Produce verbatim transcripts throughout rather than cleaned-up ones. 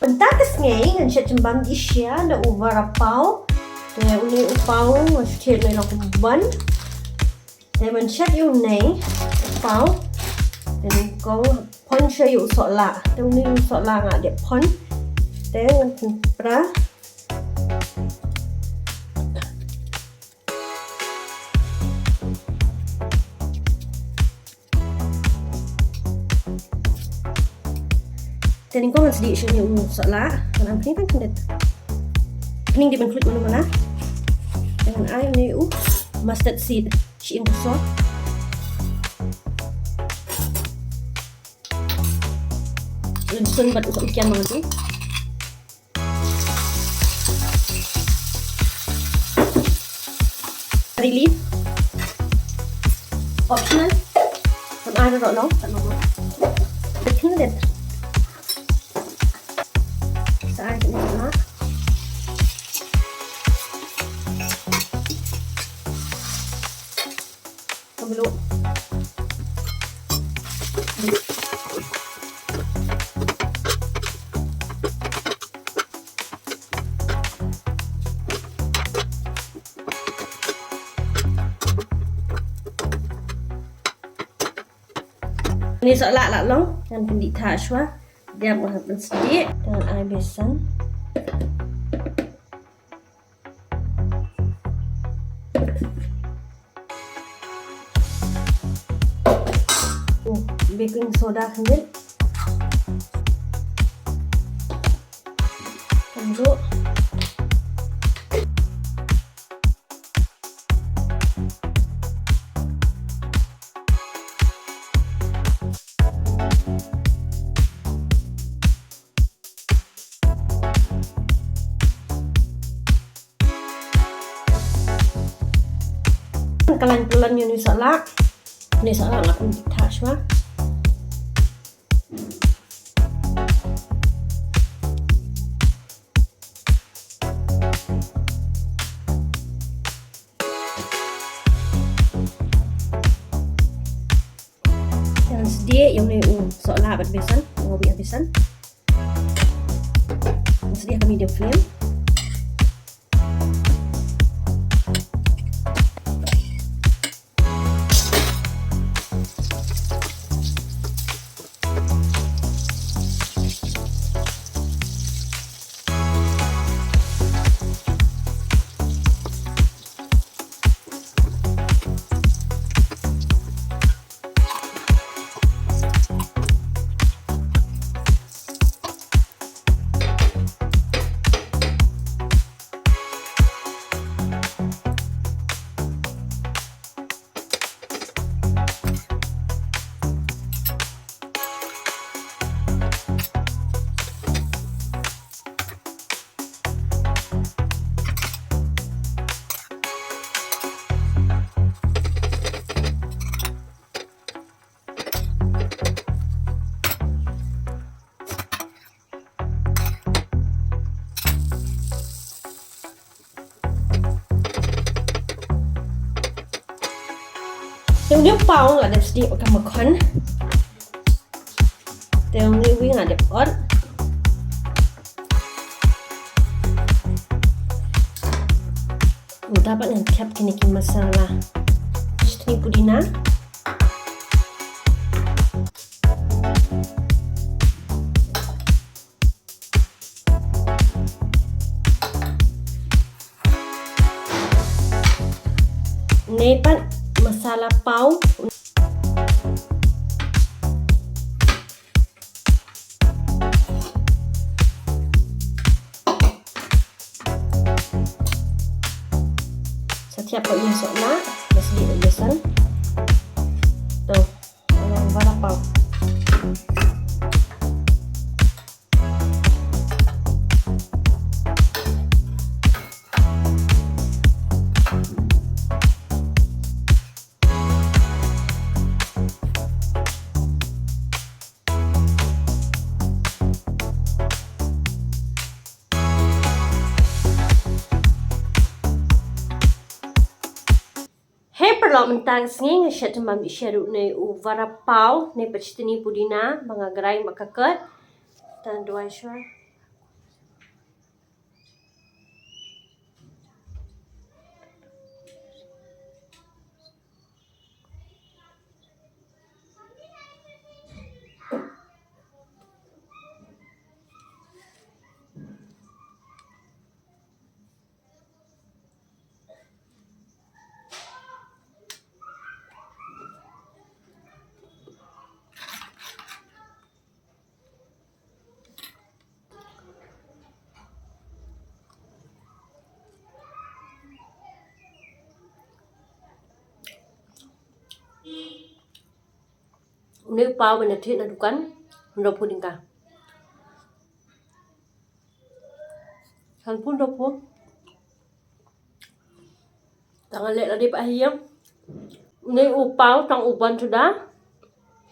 Mynta ka sngi ngan shet jingbam dih sha da u vara paw. Te une u paw ngan shet ne long u bun. Te ban shet ïa une u paw. Te nyngkong pon sha ïa u sohlah. Te une u sohlah nga dep pon. Te ngan pynpra. Te nyngkong ngan sdieh shuh ïa u sohlah, ngan ai khyndiat, khyndiat. Khyndiat ban khluit mano mano. Te ngan ai ïa u mustard seed, shi ïing kosor. Ngan sun bad u sohkian mano tu. Curry leaf. Optional. Ngan ai ruh noh, kat noh. Bikin deh. Sa ai kat noh. Ka mluh. Une u sohlah la long, ngan pyndih thah shuwa. Dep ngan pynsdieh, ngan ai besan. Oh, baking soda khyndiat. Khyndiat. Ka lain ka lain ïa une u sohlah. Une u sohlah nga pynthah shuwa. Ngan sdieh ïa une u sohlah bad besan, nga wih ha besan. Ngan sdieh ha ka medium flame. Te une u paw nga la dep sdieh ka makhon. Te une u wi nga la dep ot. Mynta pat ngan thep kine ki masala. Chutney pudina. Une pat masala paw. Sa thep pat ïa u sohlah, la sdieh ïa u besan. To, vara paw. Hei para Mynta ka sngi nga shet tang bam dih sha ruh ne u vada pav ne pat chutney pudina ba nga grind bad ka kot. Tang duwai shuwa. Une u pav ba nga thied na dukan, hynriewphew tyngka. Sanphew, hynriewphew. Tang nga leh lade pat ha ïing. Une u pav tang u bun suda.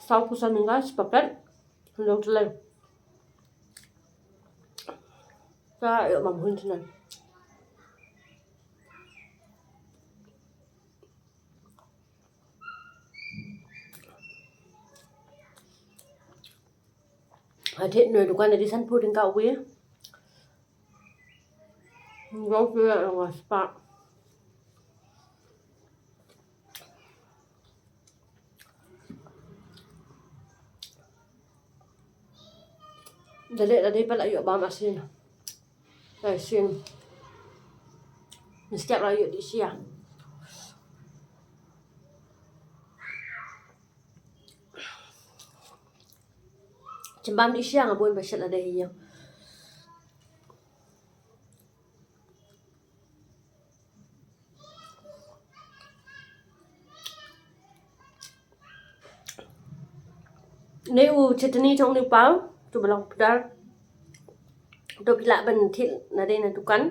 Sawphew san tyngka shi paket. Hynriew tylli. Sa ïoh bam hun shuh. Nga thied na dukan lade sanphew tyngka uwei. Nga thied nga spah. Da leh lade pat la ïoh bam arsien. Arsien. Mynstep la ïoh dih sha. Jan bam dih sha nga bun ba shet lade ha ïing. Ne u chutney jong une u pav, to ba long pudar. To phi lah ban thied lade na dukan.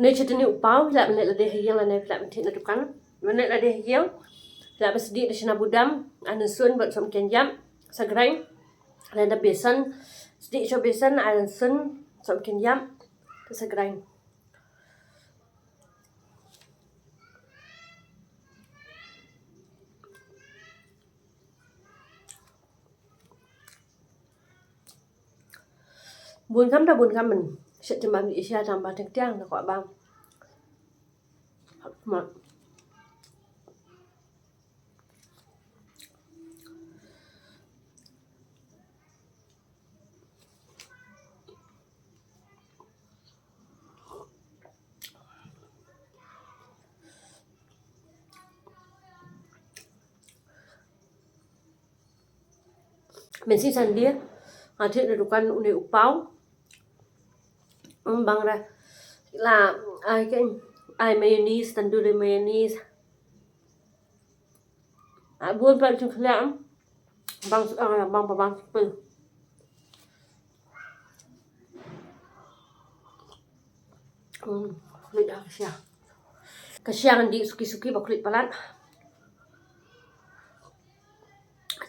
Ne chutney u pav, phi lah ban leh lade ha ïing lane phi lah ban thied na dukan. Ban leh lade ha ïing, phi lah ban sdieh da shana budam, ai lynsun bad sohmynken ïap, sa grind. Lada besan, sdieh sha besan, ai lynsun, sohmynken ïap, sa grind. Bun kam da bun kam men. Shet jan bam dih sha tang ba teng tiang da kwah bam. Hap mat. Mynsiem Sunday nga thied na dukan une u pav. Ym bang re la ai ke ai mayonnaise, tandoori mayonnaise. Ai bun pat jingkhleh. Bang bang bang bang. Hmm, khlieh ha ka sha. Ka sha ngan dih suki suki ba khlieh palat.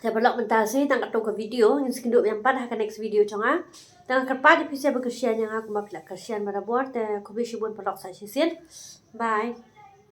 Te paralok mynta shi tang katto ka video, ngin sa ïakynduh biang pat ha ka next video jong nga. Tang kyrpad ïa phi sa ba kyrshan ïa nga kumba phi la kyrshan barabor, te khublei shibun paralok sa shisien. Bye.